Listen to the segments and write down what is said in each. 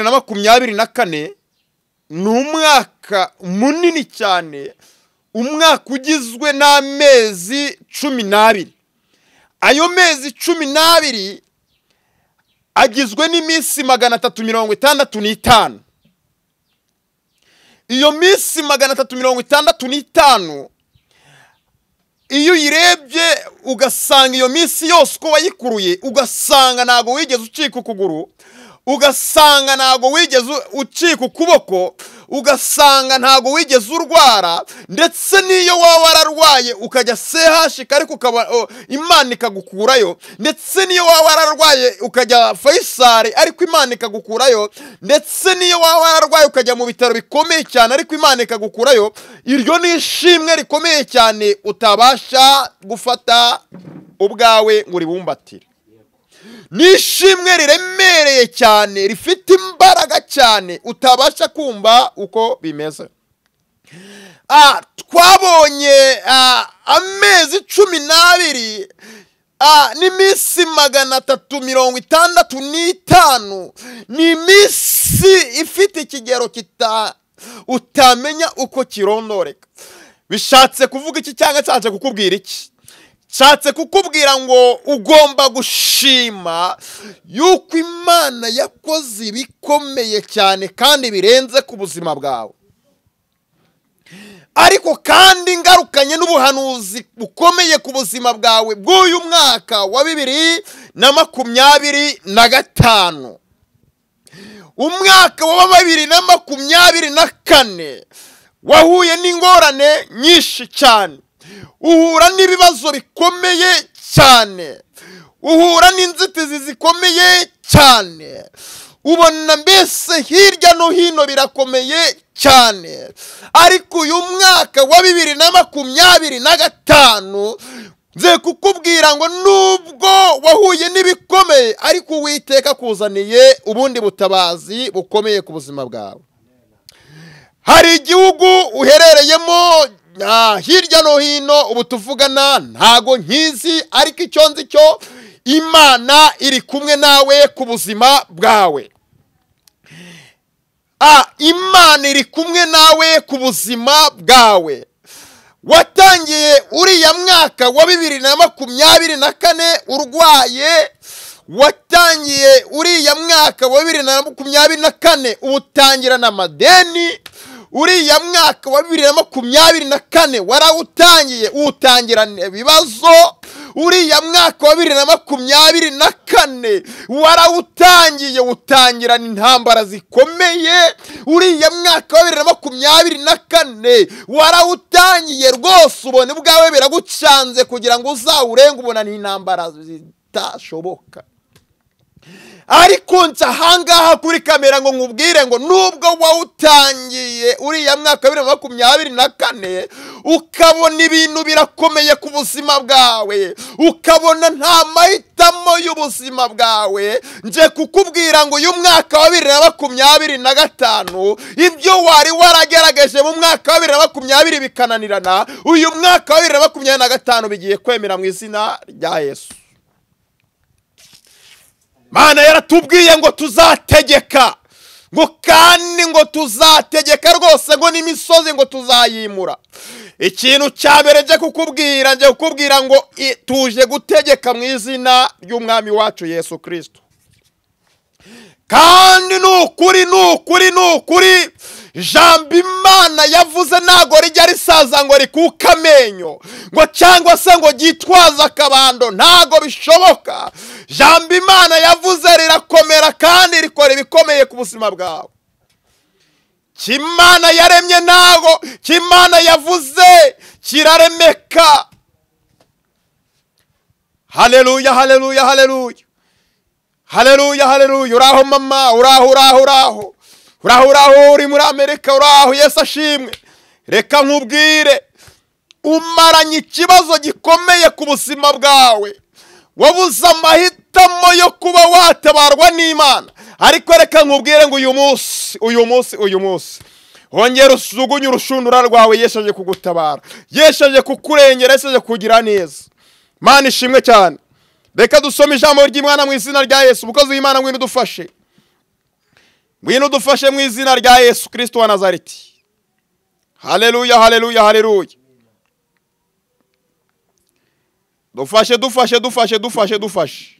2024 ni umwaka munini cyane, umwaka ugizwe n'amezi 12. Ayo mezi 12 agizwe n'iminsi 365. Iyo minsi 365 iyo uyirebye ugasanga iyo minsi yose uko wayikuruye, ugasanga ntago wigeze ucika ukuguru, ugasanga ntago wigeze ucika ukuboko, ugasanga ntago wigeze urwara, ndetse n'iyo waba wararwaye ukajya CHK ariko ukaba Imana ikagukurayo, ndetse n'iyo waba wararwaye ukajya Faisal ariko Imana ikagukurayo, ndetse n'iyo waba wararwaye ukajya mu bitaro bikomeye cyane ariko Imana ikagukurayo, iryo ni ishimwe rikomeye cyane utabasha gufata ubwawe ngo uribumbatire. Ni ishimwe riremereye cyane, rifite imbaraga cyane, utabasha kumva uko bimeze. Twabonye amezi 12 n'iminsi 365, ni iminsi ifite ikigero utamenya uko kirondoreka. Bishatse kuvuga iki cyangwa nshatse kukubwira iki? Nshatse kukubwira ngo ugomba gushima yuko Imana yakoze ibikomeye cyane kandi birenze ku buzima bwawe. Ariko kandi ngarukanye n'ubuhanuzi bukomeye ku buzima bwawe bw'uyu mwaka wa 2025. Umwaka wa 2024 wahuye n'ingorane nyinshi cyane, uhura n'ibibazo bikomeye cyane, uhura n'inzitizi zikomeye cyane, ubona mbese hirya no hino birakomeye cyane. Ariko uyu mwaka wa 2025 nze kukubwira ngo nubwo wahuye n'ibikomeye, ariko Uwiteka akuzaniye ubundi butabazi bukomeye ku buzima bwawe. Hari igihugu uherereyemo hirya no hino ubu tuvugana ntago nkizi, ariko icyo nzi cyo Imana iri kumwe nawe ku buzima bwawe. Imana iri kumwe nawe ku buzima bwawe. Watangiye uriya mwaka wa 2024 urwaye, watangiye uriya mwaka wa 2024 utangira n'amadeni, uriya mwaka wa 2024 warawutangiye utangirana ibibazo, uriya mwaka wa 2024 warawutangiye utangirana intambara zikomeye, uriya mwaka wa 2024 warawutangiye rwose ubone ubwawe biragucanze kugira ngo uzawurenge, ubona ni intambara zitashoboka. Ariko nca ahangaha kuri kamera ngo nkubwire ngo nubwo wawutangiye uriya mwaka wa 2024 ukabona ibintu birakomeye ku buzima bwawe, ukabona nta mahitamo y'ubuzima bwawe, nje kukubwira ngo uyu mwaka wa 2025 ibyo wari waragerageje mu mwaka wa 2020 bikananirana, uyu mwaka wa 2025 bigiye kwemera mu izina rya Yesu. Mana yaratubwiye ngo tuzategeka, ngo kandi ngo tuzategeka rwose, ngo n'imisozi ngo tuzayimura. Ikintu cya mbere nje kukubwira ngo tuje gutegeka mu izina ry'Umwami wacu Yesu Kristo. Kandi nukuri nukuri nukuri jambo Imana yavuze ntago rijya risaza ngo rikuke amenyo, ngo cyangwa se ngo ryitwaze akabando, ntago bishoboka. Jambo Imana yavuze rirakomera kandi rikora ibikomeye ku buzima bwawe. Kimana yaremye ntago, Kimana yavuze kiraremeka. Haleluya, haleluya, haleluya, haleluya, haleluya. Uraho mama, uraho, uraho, uraho, uraho, uraho, uri muri Amerika, uraho, Yesu ashimwe. Reka nkubwire, umaranye ikibazo gikomeye ku buzima bwawe, wabuze amahitamo yo kuba watabarwa n'Imana. Ariko reka nkubwire ngo uyu munsi, uyu munsi, uyu munsi wongera usugunye urushundura rwawe, Yesu aje kugutabara, Yesu aje kukurengera, Yesu aje kugira neza. Mana ishimwe cyane. Reka dusome ijambo ry'Imana mu izina rya Yesu. Umukozi w'Imana ngwino udufashe. Ngwino udufashe mu izina rya Yesu Kristo wa Nazareti. Haleluya, haleluya, haleluya. Dufashe, dufashe, dufashe, dufashe, dufashe.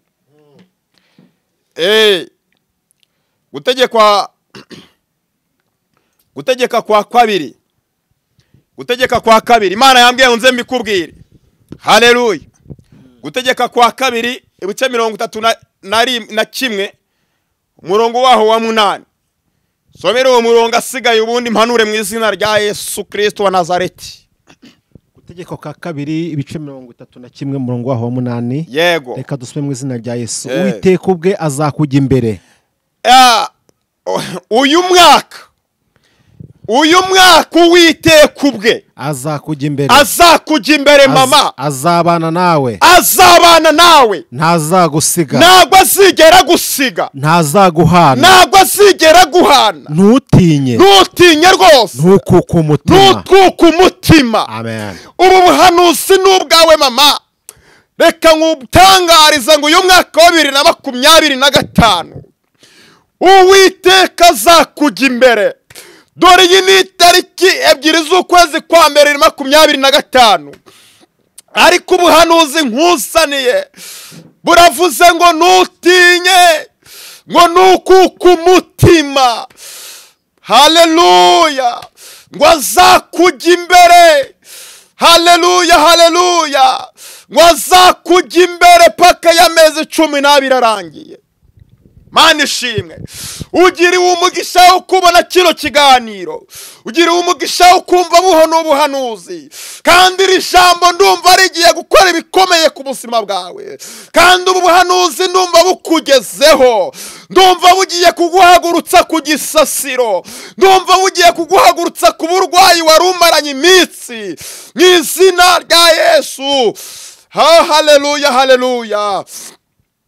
Gutegeka kwa kabiri. Gutegeka kwa kabiri. Imana yambwiye ngo nze mbikubwire. Haleluya. Gutegeka kwa kabiri ibice 31 umurongo waho wa 8. Somera uwo murongo asigaye ubundi mpanure mu izina rya Yesu Kristo wa Nazareti. Gutegeka kwa kabiri ibice 31 umurongo waho wa 8. Yego. Reka dusome mu izina rya Yesu. Uwiteka ubwe azakujya imbere. Uyu mwaka Uwiteka ubwe azakujya imbere. Azakujya imbere mama. Azabana nawe. Azabana nawe. Ntazagusiga. Ntabwo azigera gusiga. Ntazaguhana. Ntabwo azigera guhana. Ntutinye. Ntutinye rwose. Ntukuke umutima. Ntukuke umutima. Amen. Ubu buhanuzi ni ubwawe mama. Reka nkutangarize ngo uyu mwaka wa 2025 Uwiteka azakujya imbere. Dore iyi ni itariki 2 z'ukwezi kwa mbere 2025. Ariko ubuhanuzi nkusaniye buravuze ngo ntutinye, ngo nukuke umutima. Haleluya. Ngo azakujya imbere. Haleluya, haleluya. Ngo azakujya imbere paka y'amezi 12 arangiye. Mana ishimwe. Ugiriwe umugisha wo kubona kino kiganiro, ugiriwe umugisha wo kumva buhono buhanuzi, kandi iri jambo ndumva rigiye gukora ibikomeye ku buzima bwawe, kandi ubu buhanuzi ndumva bukugezeho, ndumva bugiye kuguhagurutsa ku gisasiro, ndumva bugiye kuguhagurutsa ku burwayi wari umaranye iminsi, mu izina rya Yesu. Ha, haleluya, haleluya.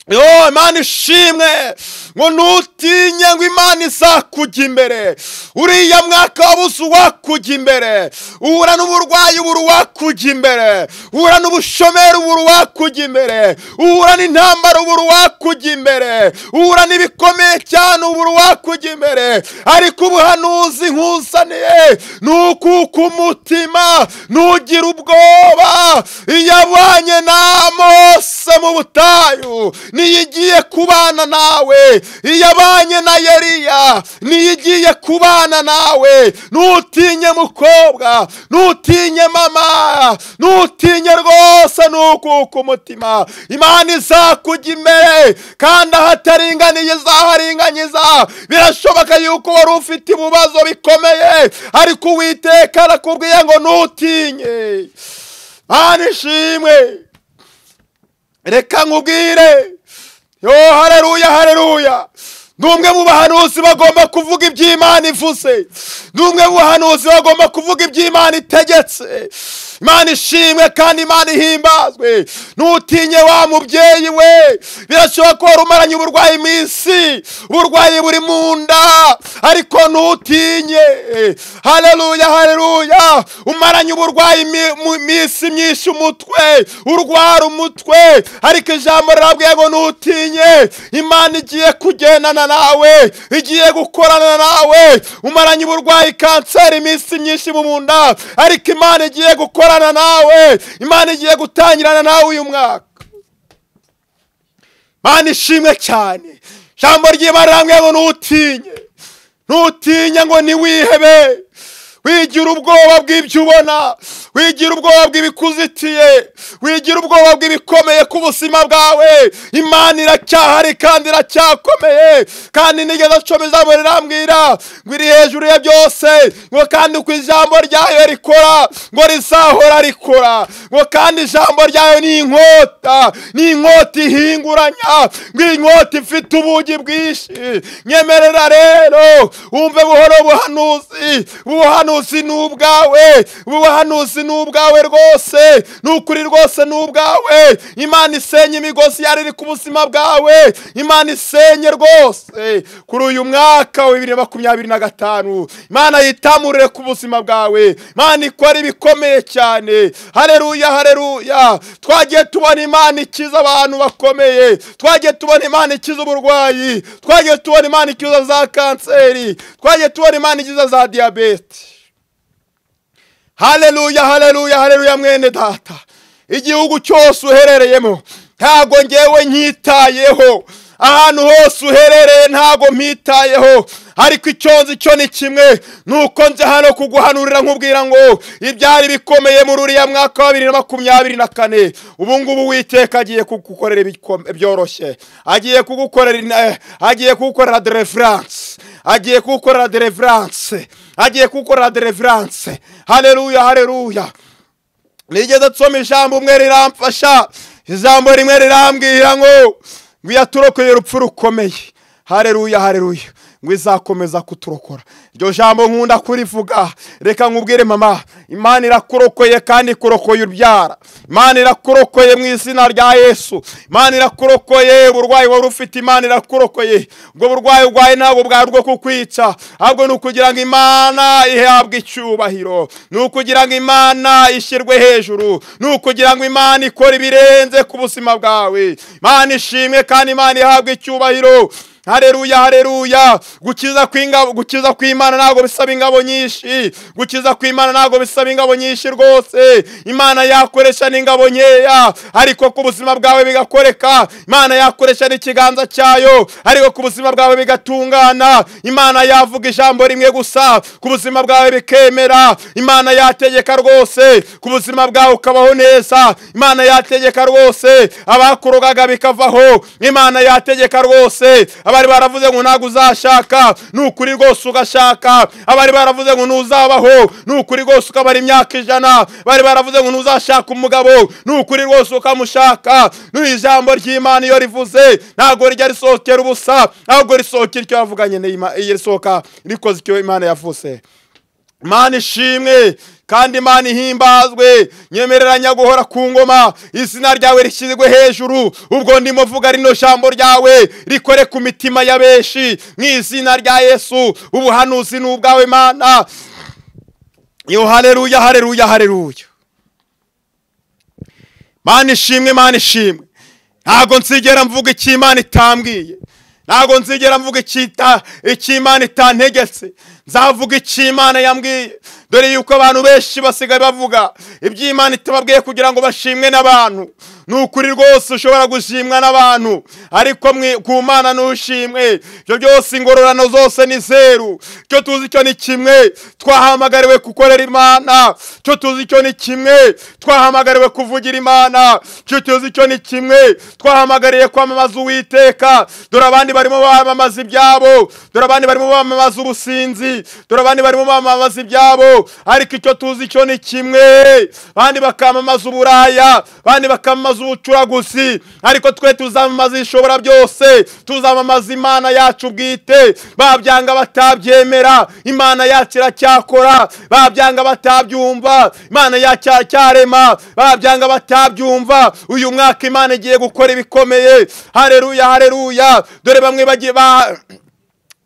Yo, Imana ishimwe. Ngo ntutinye, ngo Imana izakujya imbere. Uriya mwaka wabuze uwakujya imbere, uhura n'uburwayi ubura uwakujya imbere, uhura n'ubushomeri ubura uwakujya imbere, uhura n'intambara ubura uwakujya imbere, uhura n'ibikomeye cyane ubura uwakujya imbere. Ariko ubuhanuzi nkuzaniye nukuka umutima, ntugire ubwoba. Iyo abanye na Mose mu butayu niyo igiye kubana nawe, iyo abanye na Eliya niyo igiye kubana nawe. Ntutinye mukobwa, ntutinye mama, ntutinye rwose, nukuka umutima. Imana izakujya imbere, kandi ahataringaniye izaharinganiza. Birashoboka yuko wari ufite ibibazo bikomeye, ariko Uwiteka arakubwiye ngo ntutinye. Imana ishimwe. Reka nkubwire. Yo, haleluya, haleluya. Numwe mu bahanuzi bagomba kuvuga iby'Imana ivuze. Numwe mu bahanuzi bagomba kuvuga iby'Imana itegetse. Imana ishimwe kandi Imana ihimbazwe. Ntutinye wa mubyeyi we. Birashoboka ko wari umaranye uburwayi iminsi, uburwayi buri mu nda, ariko ntutinye. Haleluya, haleluya. Umaranye uburwayi iminsi myinshi, umutwe urwara umutwe, ariko ijambo rirabwiye ngo ntutinye. Imana igiye kugendana nawe, igiye gukorana nawe. Umaranye uburwayi kanseri iminsi myinshi mu nda, ariko Imana igiye gukorana nawe. Imana igiye gutangirana nawe uyu mwaka. Imana ishimwe cyane. Ijambo ry'Imana rirambwiye ngo ntutinye, ntutinye, ngo ntiwihebe. Wigira ubwoba bw'ibyo ubona, wigira ubwoba bw'ibikuzitiye, wigira ubwoba bw'ibikomeye ku buzima bwawe. Imana iracyahari kandi iracyakomeye, kandi nigeze acoma ijambo rirambwira ngo iri hejuru ya byose, ngo kandi uko ijambo ryayo rikora ngo rizahora rikora, ngo kandi ijambo ryayo ni inkota, ni inkota ihinguranya, ngo inkota ifite ubugi bwinshi. Nyemerera rero wumve buhoro buhanuzi, buhanuzi ni ubwawe, ubu buhanuzi ni ubwawe rwose, ni ukuri rwose ni ubwawe. Imana isenye imigozi yari iri ku buzima bwawe, Imana isenye rwose kuri uyu mwaka wa 2025. Imana yitamurire ku buzima bwawe, Imana ikora ibikomeye cyane. Haleluya, haleluya. Twagiye tubona Imana ikiza abantu bakomeye, twagiye tubona Imana ikiza uburwayi, twagiye tubona Imana ikiza za kanseri, twagiye tubona Imana ikiza za diyabete. Haleluya, haleluya, haleluya. Mwene data, igihugu cyose uherereyemo ntago ngewe nkitayeho, ahantu hose uherereye ntago mpitayeho, ariko icyo nzi cyo ni kimwe, nuko nje hano kuguhanurira nkubwira ngo ibyari bikomeye muri uriya mwaka wa 2024 ubu ngubu Uwiteka agiye kugukorera byoroshye, agiye kugukorera, agiye kugukorera deliverance, agiye kugukorera deliverance, agiye kugukorera deliverance. Haleluya, haleluya. Nigeze nsoma ijambo umwe riramfasha, ijambo rimwe rirambwira ngo yaturokoye urupfu rukomeye. Haleluya, haleluya. Ngo izakomeza kuturokora. Iryo jambo nkunda kurivuga. Reka nkubwire mama, Imana irakurokoye kandi ikurokoye urubyara. Imana irakurokoye mu izina rya Yesu. Imana irakurokoye uburwayi wari ufite, Imana irakurokoye. Ubwo burwayi urwaye ntabwo bwari ubwo kukwica, ahubwo ni ukugira ngo Imana ihabwe icyubahiro, ni ukugira ngo Imana ishyirwe hejuru, ni ukugira ngo Imana ikore ibirenze ku buzima bwawe. Imana ishimwe kandi Imana ihabwe icyubahiro. Haleluya, haleluya. Gukiza kw'ingabo, gukiza kw'Imana ntabwo bisaba ingabo nyinshi, gukiza kw'Imana ntabwo bisaba ingabo nyinshi rwose. Imana yakoresha n'ingabo nkeya ariko ku buzima bwawe bigakoreka. Imana yakoresha n'ikiganza cyayo ariko ku buzima bwawe bigatungana. Imana yavuga ijambo rimwe gusa ku buzima bwawe bikemera. Imana yategeka rwose ku buzima bwawe ukabaho neza. Imana yategeka rwose abakurogaga bikavaho. Imana yategeka rwose abari baravuze ngo ntago uzashaka, nukuri rwose ugashaka. Abari baravuze ngo ntuzabaho, nukuri rwose ukabara imyaka 100. Bari baravuze ngo ntuzashaka umugabo, nukuri rwose ukamushaka. N'ijambo ry'Imana iyo rivuze ntago rijya risohokera ubusa, ahubwo risohokera icyo yavuganye n'Imana, risohoka rikoze icyo Imana yavuze. Imana ishimwe kandi Imana ihimbazwe. Nyemereranya guhora ku ngoma, izina ryawe rishyirwe hejuru. Ubwo ndimo vuga rino jambo ryawe rikore ku mitima ya benshi mu izina rya Yesu. Ubuhanuzi ni ubwawe Mana. Yo, haleluya, haleluya, haleluya. Mana ishimwe, Imana ishimwe. Ntago nzigera mvuga icyo Imana itambwiye, ntago nzigera mvuga icyo Imana itantegetse, nzavuga icyo Imana yambwiye. Dore yuko abantu benshi basigaye bavuga iby'Imana itababwiye kugira ngo bashimwe n'abantu. Ni ukuri rwose ushobora gushimwa n'abantu, ariko ku Mana ntushimwe. Ibyo byose ingororano zose ni zeru. Icyo tuzi cyo ni kimwe, twahamagariwe gukorera Imana. Icyo tuzi cyo ni kimwe, twahamagariwe kuvugira Imana. Icyo tuzi cyo ni kimwe, twahamagariye kwamamaza Uwiteka. Dore abandi barimo bamamaza ibyabo, dore abandi barimo bamamaza ubusinzi, dore abandi barimo bamamaza ibyabo, ariko icyo tuzi cyo ni kimwe. Abandi bakamamaza uburaya, abandi bakamamaza ubucuraguzi, ariko twe tuzamamaza ishobora byose, tuzamamaza Imana yacu bwite. Babyanga batabyemera, Imana yacu iracyakora. Babyanga batabyumva, Imana yacyarema. Babyanga batabyumva, uyu mwaka Imana igiye gukora ibikomeye. Haleluya, haleluya. Dore bamwe bagiye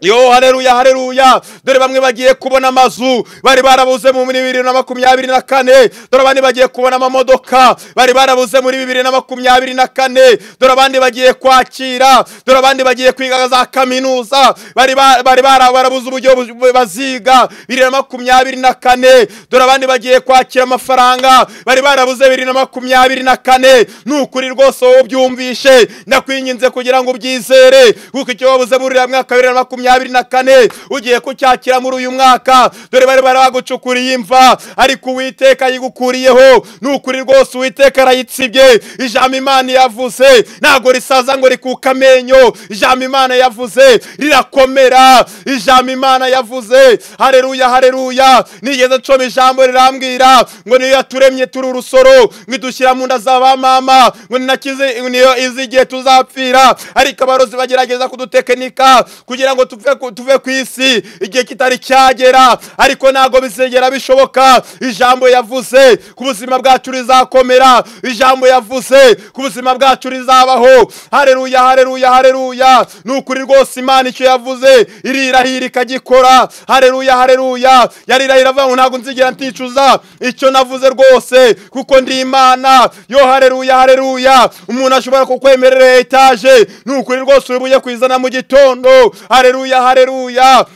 Yo, haleluya, haleluya. Dore bamwe bagiye kubona amazu bari barabuze mu 2024. Dore abandi bagiye kubona amamodoka bari barabuze muri 2024. Dore abandi bagiye kwakira, dore abandi bagiye kwiga za kaminuza bari barabuze uburyo baziga 2024. Dore abandi bagiye kwakira amafaranga bari barabuze 2024. Nukuri rwose wowe ubyumvishe, ndakwinginze kugira ngo ubyizere, kuko icyo wabuze muri uriya mwaka 2024 ugiye kucyakira muri uyu mwaka. Dore bari baragucukuriye imva, ariko Uwiteka yigukuriyeho. Nukuri rwose Uwiteka arayitsibye. Ijambo Imana yavuze ntago risaza ngo rikuka amenyo. Ijambo Imana yavuze rirakomera. Ijambo Imana yavuze, haleluya, haleluya. Nigeze nsoma ijambo rirambwira ngo niyo yaturemye turi urusoro, ngo idushyira mu nda za ba mama, ngo ninakize niyo izi igihe tuzapfira. Ariko abarozi bagerageza kudutekinika kugira ngo tuve ku isi igihe kitari cyagera, ariko ntago bizegera bishoboka. Ijambo yavuze ku buzima bwacu rizakomera, ijambo yavuze ku buzima bwacu rizabaho. Haleluya, haleluya, haleluya. Nukuri rwose Imana icyo yavuze irirahira ikagikora. Haleluya, haleluya. Yarirahira avuga ngo ntago nzigera nticuza icyo navuze rwose, kuko ndi Imana. Yo haleluya, haleluya. Umuntu ashobora kukwemerera etaje, nukuri rwose uri kwizana mu gitondo. Haleluya, haleluya.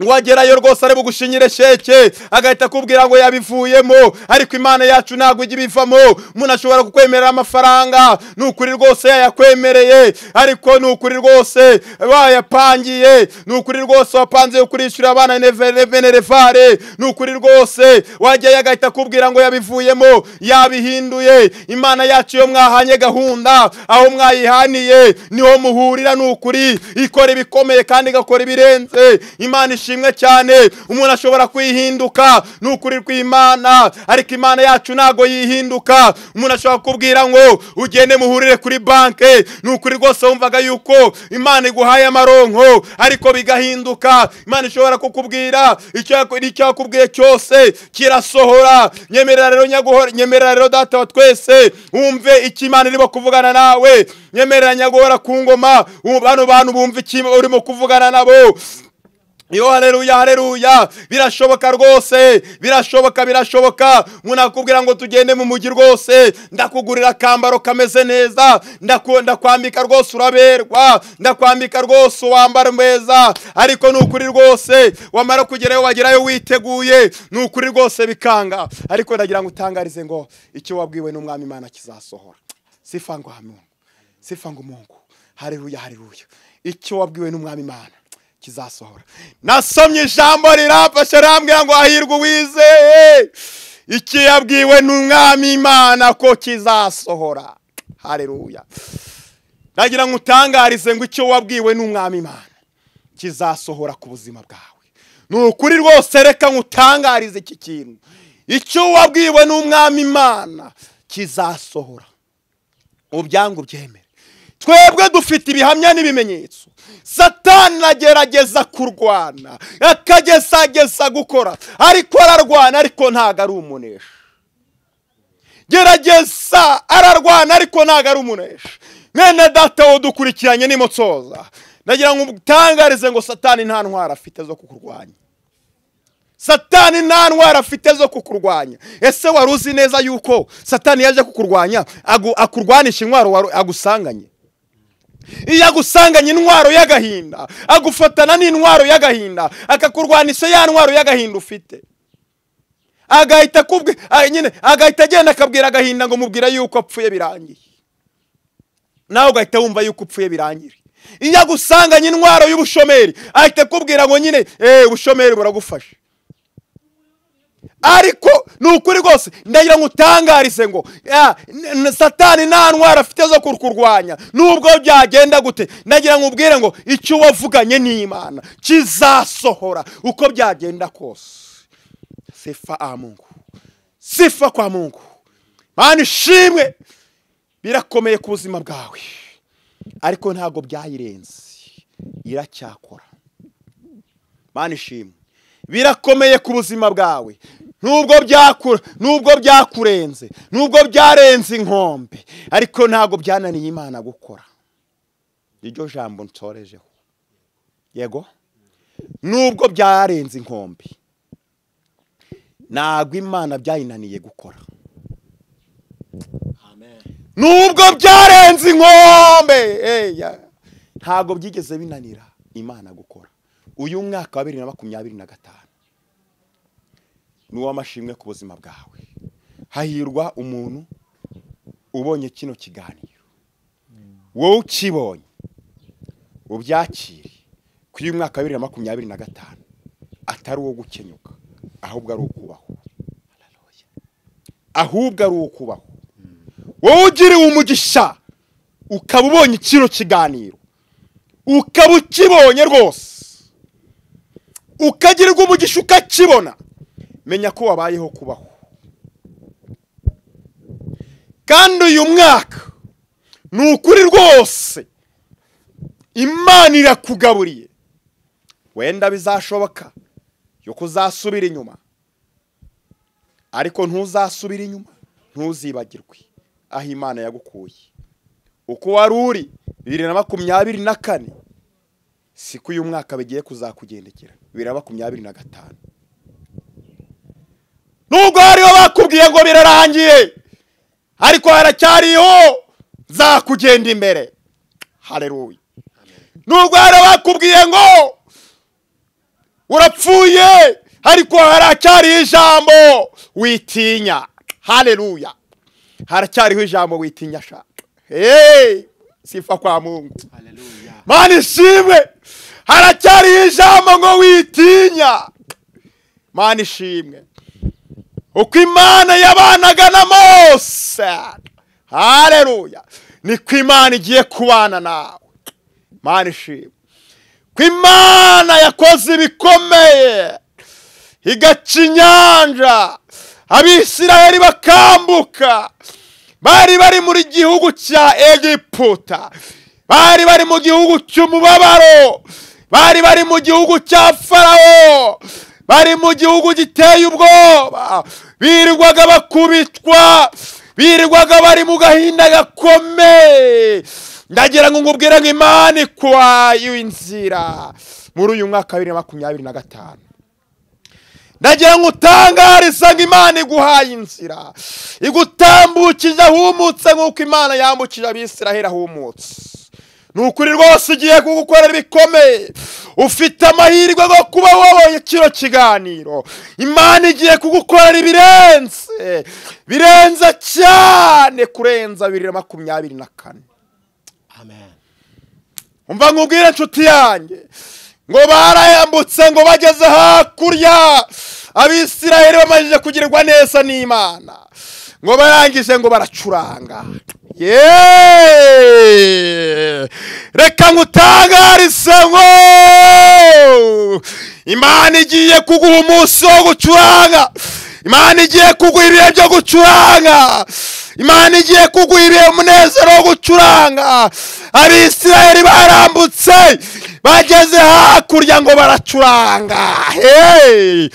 Wagerayo rwose ari bugushinyire sheke, agahita akubwira ngo yabivuyemo, ariko Imana yacu ntago ijya ibivamo. Umuntu ashobora kukwemerera amafaranga, nukuri rwose yayakwemereye, ariko nukuri rwose wayapangiye, nukuri rwose wapanze kurishyura abana venerevare, nukuri rwose wajyayo agahita akubwira ngo yabivuyemo, yabihinduye. Imana yacu yo mwahanye gahunda, aho mwayihaniye niho muhurira. Nukuri ikora ibikomeye kandi igakora ibirenze. Imana ishimwe cyane. Umuntu ashobora kwihinduka, nukuri kw'Imana, ariko Imana yacu ntago yihinduka. Umuntu ashobora kubwira ngo ugende muhurire kuri banke, nukuri rwose wumvaga yuko Imana iguhaye amaronko, ariko bigahinduka. Imana ishobora kukubwira icyo yakubwiye cyose kirasohora. Nyemerera rero nyaguhora, nyemerera rero data wa twese wumve icyo Imana irimo kuvugana nawe. Nyemerera nyaguhora ku ngoma, bano bantu bumve icyo urimo kuvugana nabo. Yo haleluya, haleluya. Birashoboka rwose, birashoboka, birashoboka. Umuntu akubwira ngo tugende mu mujyi rwose, ndakugurira akambaro kameze neza, ndakwambika rwose uraberwa, ndakwambika rwose wambara meza, ariko nukuri rwose wamara kugerayo wagerayo witeguye, nukuri rwose bikanga. Ariko ndagira ngo utangarize ngo icyo wabwiwe n'Umwami Imana kizasohora. Sifa ngo Mungu, sifa ngo Mungu. Haleluya, haleluya. Icyo wabwiwe n'Umwami Imana kizasohora. Nasomye ijambo riramfasha, rambwira ngo hahirwa uwizeye icyo yabwiwe n'Umwami Imana ko kizasohora. Haleluya. Nagira ngo utangarize ngo icyo wabwiwe n'Umwami Imana kizasohora ku buzima bwawe. Nukuri rwose reka ngutangarize iki kintu, icyo wabwiwe n'Umwami Imana kizasohora. Ubyangu byemere. Twebwe dufite ibihamya n'ibimenyetso. Satani agerageza kurwana, akagezageza gukora, ariko ararwana, ariko ntago ari umunesha. Gerageza ararwana, ariko ntago ari umunesha. Mwene data wo dukurikiranye nimotsoza, ndagira ngo utangarize ngo Satani nta ntwara afite zo kukurwanya. Satani nta ntwara afite zo kukurwanya. Ese wari uzi neza yuko Satani yaje kukurwanya, akurwanisha intwaro agusanganye? Iyo agusanganye intwaro y'agahinda, agufatana n'intwaro y'agahinda, akakurwanisha ya ntwaro y'agahinda ufite. Agahita kubwe nyine, agahita agenda akabwira agahinda ngo mubwira yuko apfuye birangiye. Nawe ugahita wumva yuko upfuye birangiye. Iyo agusanganye intwaro y'ubushomeri, ahita akubwira ngo nyine ubushomeri buragufasha. Ariko nukuri rwose ndagira ngo utangarize ngo Satani nta ntwara afite zo kukurwanya, nubwo byagenda gute. Ndagira ngo ubwire ngo icyo wavuganye n'Imana kizasohora uko byagenda kose. Sifa a Mungu, sifa kwa Mungu. Mana ishimwe. Birakomeye ku buzima bwawe, ariko ntago byayirenze, iracyakora. Mana ishimwe. Birakomeye ku buzima bwawe, nubwo byakurenze, nubwo byarenze inkombe, ariko ntago byananiye Imana gukora. Iryo jambo nsorejeho. Yego, nubwo byarenze inkombe, ntago Imana byayinaniye gukora. Amen. Nubwo byarenze inkombe, ntago byigeze binanira Imana gukora. Uyu mwaka wa 2025 ni uw'amashimwe ku buzima bwawe. Hahirwa umuntu ubonye kino kiganiro, wowe ukibonye ubyakire kuri uyu mwaka wa 2025 atari uwo gukenyuka, ahubwo ari ukubaho. Ahubwo ari ukubaho. Wowe ugiriwe umugisha ukaba ubonye kino kiganiro, ukaba ukibonye rwose, ukagirirwa umugisha ukakibona, menya ko wabayeho kubaho. Kandi uyu mwaka ni ukuri rwose Imana irakugaburiye. Wenda bizashoboka yuko uzasubira inyuma, ariko ntuzasubira inyuma, ntuzibagirwe aho Imana yagukuye. Uko wari uri 2024 siko uyu mwaka bigiye kuzakugendekera 2025. Nubwo hariho bakubwiye ngo birarangiye, ariko haracyariho nzakugenda imbere. Haleluya. Nubwo hariho bakubwiye ngo urapfuye, ariko haracyariho ijambo witinya. Haleluya. Haracyariho ijambo witinya sha. Hey, sifa kwa Mungu. Haleluya. Mana ishimwe. Haracyariho ijambo ngo witinya. Mana ishimwe. Uko Imana yabanaga na Mose, haleluya, niko Imana igiye kubana nawe. Mana ishimwe. Ko Imana yakoze ibikomeye, igaca inyanja, Abisirayeli bakambuka. Bari bari muri gihugu cya Egiputa, bari bari mu gihugu cy'umubabaro, bari bari mu gihugu cya Farawo, bari mu gihugu giteye ubwoba, birirwaga bakubitwa, birirwaga bari mu gahinda gakomeye. Ndagira ngo ngubwire ngo Imana ikwaye inzira muri uyu mwaka wa 2025. Ndagira ngo utangarize ngo Imana iguhaye inzira, igutambukije ahumutse nk'uko Imana yambukije Abisiraheli ahumutse. Ni ukuri rwose igiye kugukorera ibikomeye. Ufite amahirwe yo kuba wabonye kino kiganiro. Imana igiye kugukorera ibirenze, birenze cyane kurenza 2024. Amen. Umva nkubwire nshuti yanjye, ngo barayambutse ngo bageze hakurya, Abisiraheli bamajije kugirirwa neza n'Imana, ngo barangije ngo baracuranga. Reka ngutangarize ngo Imana igiye kuguha umunsi wo gucuranga. Imana igiye kuguha ibihe byo gucuranga. Imana igiye kuguha ibihe umunezero wo gucuranga. Abisiraheli barambutse bageze hakurya ngo baracuranga. Hey!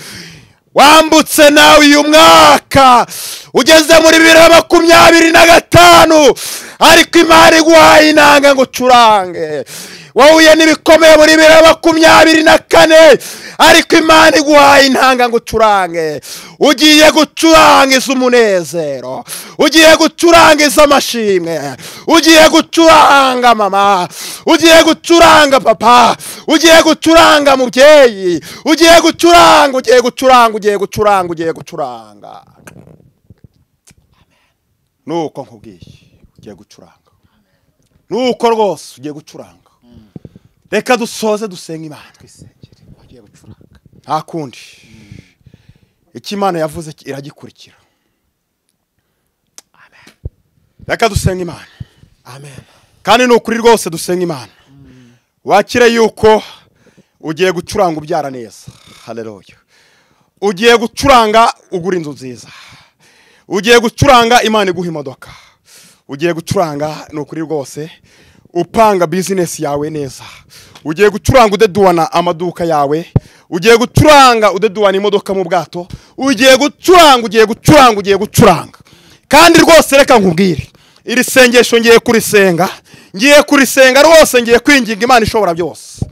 Wambutse nawe uyu mwaka ugeze muri 2025, ariko Imana iguhaye inanga ngo ucurange. Wahuye n'ibikomeye muri 2024, ariko Imana iguhaye intanga ngo ucurange. Ugiye gucurangiza umunezero, ugiye gucurangiza amashimwe, ugiye gucuranga mama, ugiye gucuranga papa, ugiye gucuranga mubyeyi, ugiye gucuranga, ugiye gucuranga, ugiye gucuranga, ugiye gucuranga. Nuko nkubwiye ugiye gucuranga. Nuko rwose ugiye gucuranga. Reka dusoze dusenga Imana. Twisengere ugiye gucuranga. Nta kundi. Icyo Imana yavuze iragikurikira. Amen. Reka dusenga Imana. Amen. Kandi ni ukuri rwose dusenga Imana. Wakire yuko ugiye gucuranga ubyara neza. Haleluya. Ugiye gucuranga ugura inzu nziza. Ugiye gucuranga Imana iguha imodoka. Ugiye gucuranga ni ukuri rwose upanga business yawe neza. Ugiye gucuranga udeduwana amaduka yawe. Ugiye gucuranga udeduwana imodoka mu bwato. Ugiye gucuranga, ugiye gucuranga, ugiye gucuranga. Kandi rwose reka nkubwire, iri sengesho ngiye kurisenga, ngiye kurisenga rwose, ngiye kwinginga Imana ishobora byose.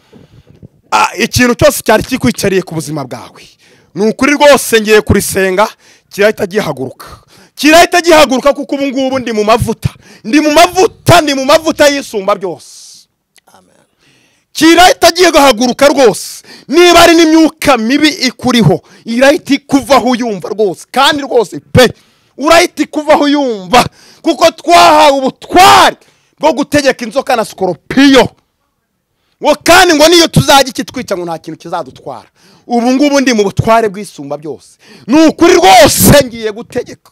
Ikintu cyose cyari kikwicariye ku buzima bwawe, ni ukuri rwose ngiye kurisenga kirahita gihaguruka. Kirahita gihaguruka kuko ubu ngubu ndi mu mavuta. Ndi mu mavuta, ndi mu mavuta yisumba byose. Amen. Kirahita gihaguruka rwose. Niba ari n'imyuka mibi ikuriho, irahita kuvaho uyumva rwose. Kandi rwose pe, urahita kuvaho uyumva kuko twahawe ubutware bwo gutegeka inzoka na skoropiyo. Ngo kandi ngo niyo tuzajya ikitwica ngo nta kintu kizadutwara. Ubu ngubu ndi mu butware bwisumba byose. Ni ukuri rwose ngiye gutegeka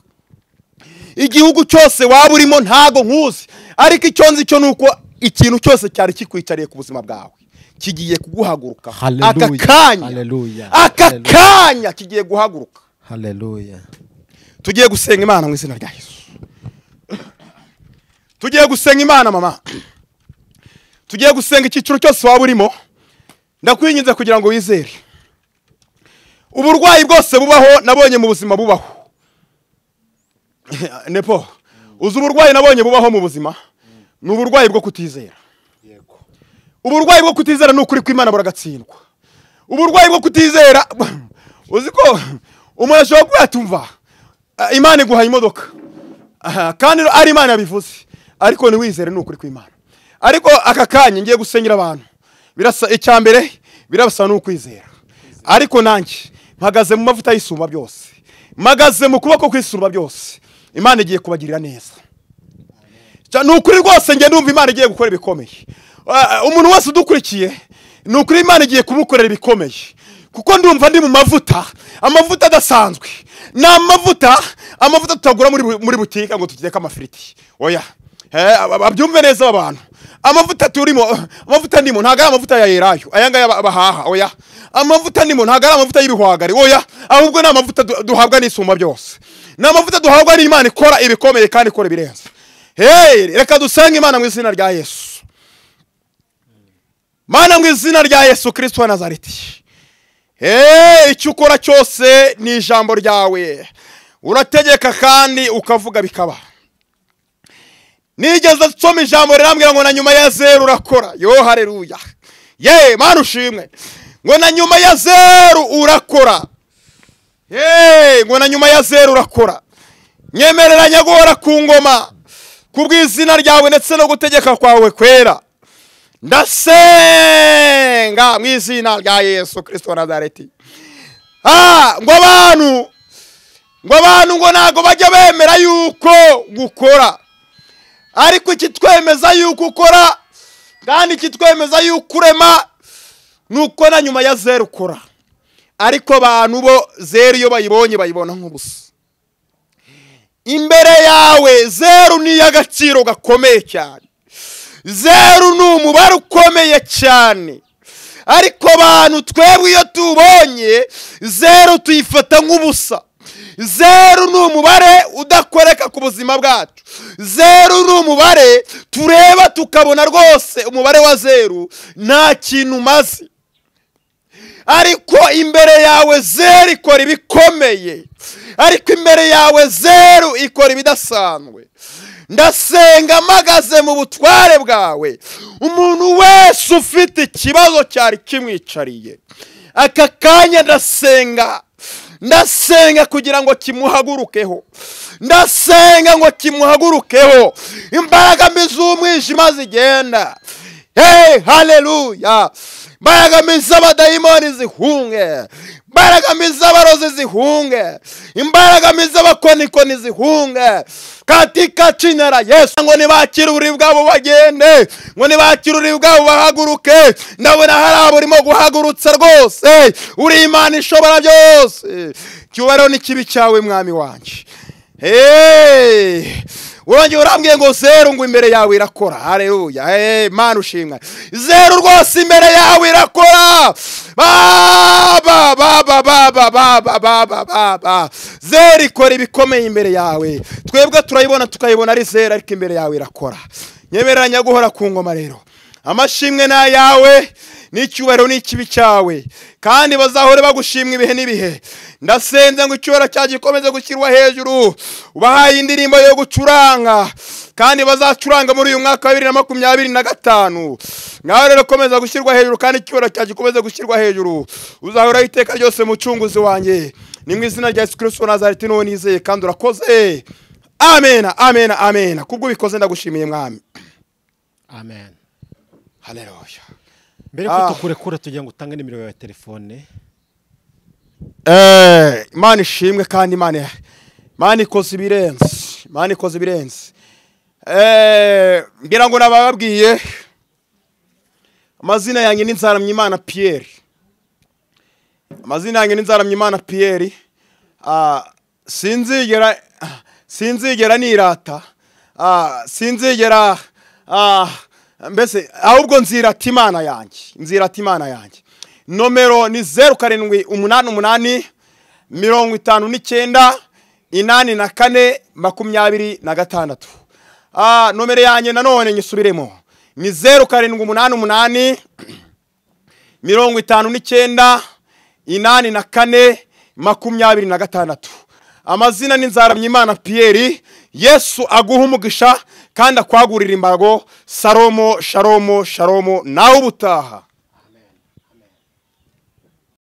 igihugu cyose waba urimo, ntago nkuzi, ariko icyo nzi cyo nuko ikintu cyose cyari kikwicariye ku buzima bwawe kigiye kuguhaguruka. Aka kanya, aka kanya kigiye guhaguruka. Haleluya. Tugiye gusenga Imana mu izina rya Yesu. Tugiye gusenga Imana mama. Tugiye gusenga icyiciro cyose waba urimo. Ndakwinginze kugira ngo wizere. Uburwayi bwose bubaho nabonye mu buzima bubaho. Nepo, uzi uburwayi nabonye bubaho mu buzima? Ni uburwayi bwo kutizera. Yego. Uburwayi bwo kutizera ni ukuri kw'Imana buragatsindwa. Uburwayi bwo kutizera, uzi ko umuntu ashobora kuba yatumva Imana iguha imodoka, kandi ari Imana yabivuze, ariko ntiwizere ni ukuri kw'Imana. Ariko aka kanya ngiye gusengera abantu, birasa icya mbere birabasa n'ukwizera. Ariko nanjye mpagaze mu mavuta y'isumba byose, mpagaze mu kuboko kw'isumba byose. Imana igiye kubagirira neza. Ni ukuri rwose ngiye ndumva Imana igiye gukora ibikomeye. Umuntu wese udukurikiye, ni ukuri Imana igiye kumukorera ibikomeye. Kuko ndumva ndi mu mavuta, amavuta adasanzwe. Ni amavuta tutagura muri butike ngo tuteke amafiriti. Oya. Abyumve neza abantu. Amavuta turimo, amavuta ndimo ntago ari amavuta ya Elayo, aya ngaya bahaha, oya. Amavuta ndimo ntago ari amavuta y'ibihwagari, oya. Ahubwo ni amavuta duhabwa n'isumba byose. Ni amavuta duhabwa n'Imana ikora ibikomeye kandi ikora ibirenze. Hey, reka dusenge Imana mu izina rya Yesu. Mana mu izina rya Yesu Kristo wa Nazareti. Hey, icyo ukora cyose ni ijambo ryawe. Urategeka kandi ukavuga bikaba. Nigeze nsoma ijambo rirambwira ngo na nyuma ya zeru urakora. Yo haleluya. Ye, Mana ushimwe. Ngo na nyuma ya zeru urakora. Hey, ngo na nyuma ya zeru urakora. Nyemereranya guhora ku ngoma kubw'izina ryawe ndetse no gutegeka kwawe kwera. Ndasenga mu izina rya Yesu Kristo wa Nazareti. Ngo abantu ngo ntago bajya bemera yuko gukora. Ariko ikitwemeza yuko ukora kandi ikitwemeza yuko urema nuko na nyuma ya zeru ukora. Ariko abantu bo zeru iyo bayibonye bayibona nk'ubusa. Imbere yawe zeru ni y'agaciro gakomeye cyane. Zeru ni umubare ukomeye cyane. Ariko abantu twebwe iyo tubonye zeru tuyifata nk'ubusa. Zeru ni umubare udakoreka ku buzima bwacu. Zeru ni umubare tureba tukabona rwose umubare wa zeru nta kintu umaze. Ariko imbere yawe zeru ikora ibikomeye. Ariko imbere yawe zeru ikora ibidasanzwe. Ndasenga mpagaze mu butware bwawe. Umuntu wese ufite ikibazo cyari kimwicariye, aka kanya ndasenga, ndasenga kugira ngo kimuhagurukeho. Ndasenga ngo kimuhagurukeho. Imbaraga mbi z'umwijima zigenda. Hey, haleluya. Imbaraga mbi z'abadayimoni zihunge. Imbaraga mbi z'abarozi zihunge. Imbaraga mbi z'abakonikoni zihunge. Katika jina la Yesu. Ngo nibakire uburiri bwabo bagende, ngo nibakire uburiri bwabo bahaguruke. Ndabona hari abo urimo guhagurutsa rwose. Uri Imana ishobora byose. Cyubahiro n'ikibi cyawe mwami wanjye. Hey, urongeye urambwiye ngo zeru ngo imbere yawe irakora. Haleluya. Hey, Mana ushimwe. Zeru rwose imbere yawe irakora. Baba baba baba baba baba baba. Zeru ikora ibikomeye imbere yawe. Twebwe turayibona tukayibona ari zeru, ariko imbere yawe irakora. Nyemeranya guhora ku ngoma rero. Amashimwe na yawe n'icyubahiro n'ikibi cyawe, kandi bazahore bagushimwa ibihe n'ibihe. Ndasenze ngo icyubahiro cyawe gikomeze gushyirwa hejuru. Ubahaye indirimbo yo gucuranga, kandi bazacuranga muri uyu mwaka wa 2025. Ngaho rero komeza gushyirwa hejuru, kandi icyubahiro cyawe gikomeze gushyirwa hejuru. Uzahora iteka ryose mucunguzi wanjye. Ni mu izina rya Yesu Kristo wa Nazareti n'uwo nizeye, kandi urakoze. Amen, amen, amen. Kubwo ubikoze ndagushimiye mwami. Amen. Haleluya. Mbere ko tukurekura tugira ngo utange nimero ya telefone. Imana ishimwe kandi Imana ikoze ibirenze. Imana ikoze ibirenze. Ngira ngo nabababwiye amazina yanjye ni Nzaramyimana Pierre. Amazina yanjye ni Nzaramyimana Pierre. Sinzigera nirata. Sinzigera mbese ahubwo nzirata Imana yanjye. Nzirata Imana yanjye. Nomero ni 0788 59 84 26. Nomero yanjye nanone nyisubiremo ni 0788 59 84 26. Amazina ni Nzaramyimana Pierre. Yesu aguha umugisha kandi akwagurira imbago. Salomo, shalomo, shalomo. Nawe ubutaha.